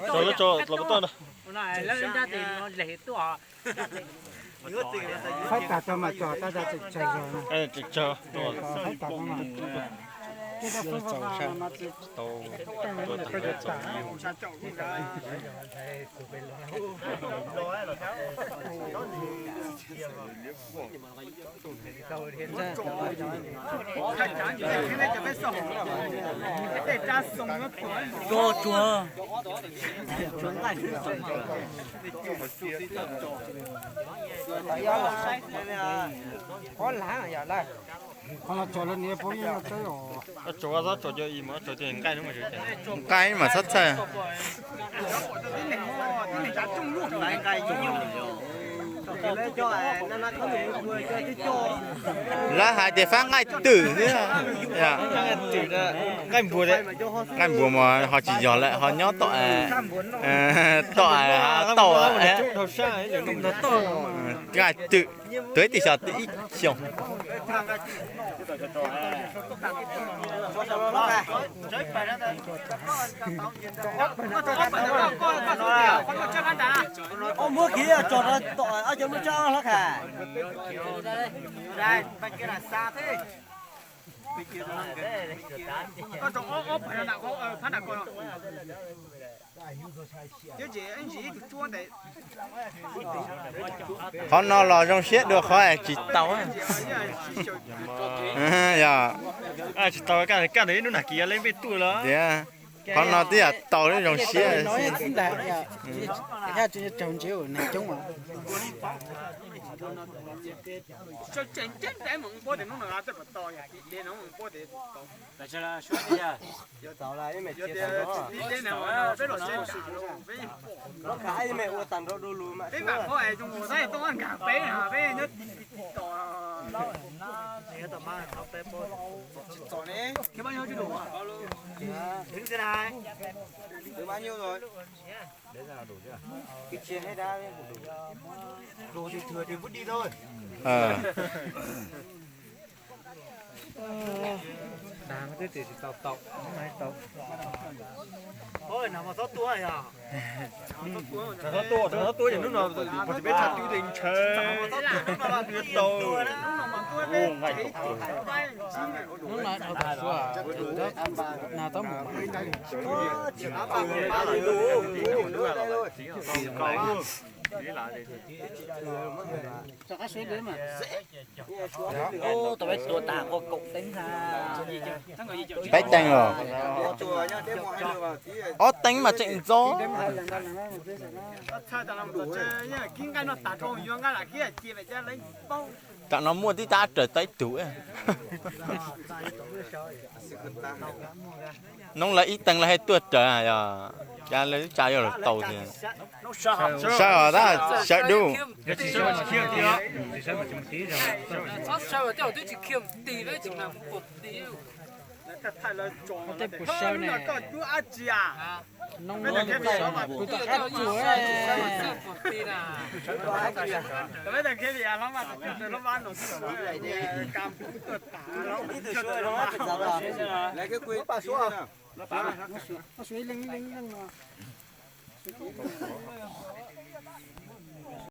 Tso lawv tso los puas toj ntag. Faib tag tso mas tso tab tab tseem tsawg zog na. Faib tag tso mas. Tau tua tag tso. Qhov no tso lawv niam pog yeej tso os. Tso tso cov ib mas tso tias nqaij no mas nqaij mas txhob txhawj. Lawv hais tias fab nqaij twm xwb. Nqaij npuas mas ho tsis yog lawm, ho nyob tom, tom, tom nqaij twm, tuav ib tug xyov ib xyoos. Muab kiag tso rau tom ob cov muab tso hlob khas. Qhov no los zoo siab dua qhov tsis tau. Yog tsis tau, kaj ntawd ib hnub nag kis le peb tuaj los tias qhov no twb yog tau zoo siab. Tau, tau, tau, tau. Hnub no dhau tom suab, na tau mus. Peb teev los? Ob teev mas tseem ntxov. Tam no muaj tib tab raws tau ib tug. Noob lawv ib teev lawv haj tuaj raws, yog cas lawv tsa yuav luag tau tiag. Sawv os, tab sawv dub. Tej puas sawv ne? Noob lawv kuj sawv, kuv tus qab tsuag.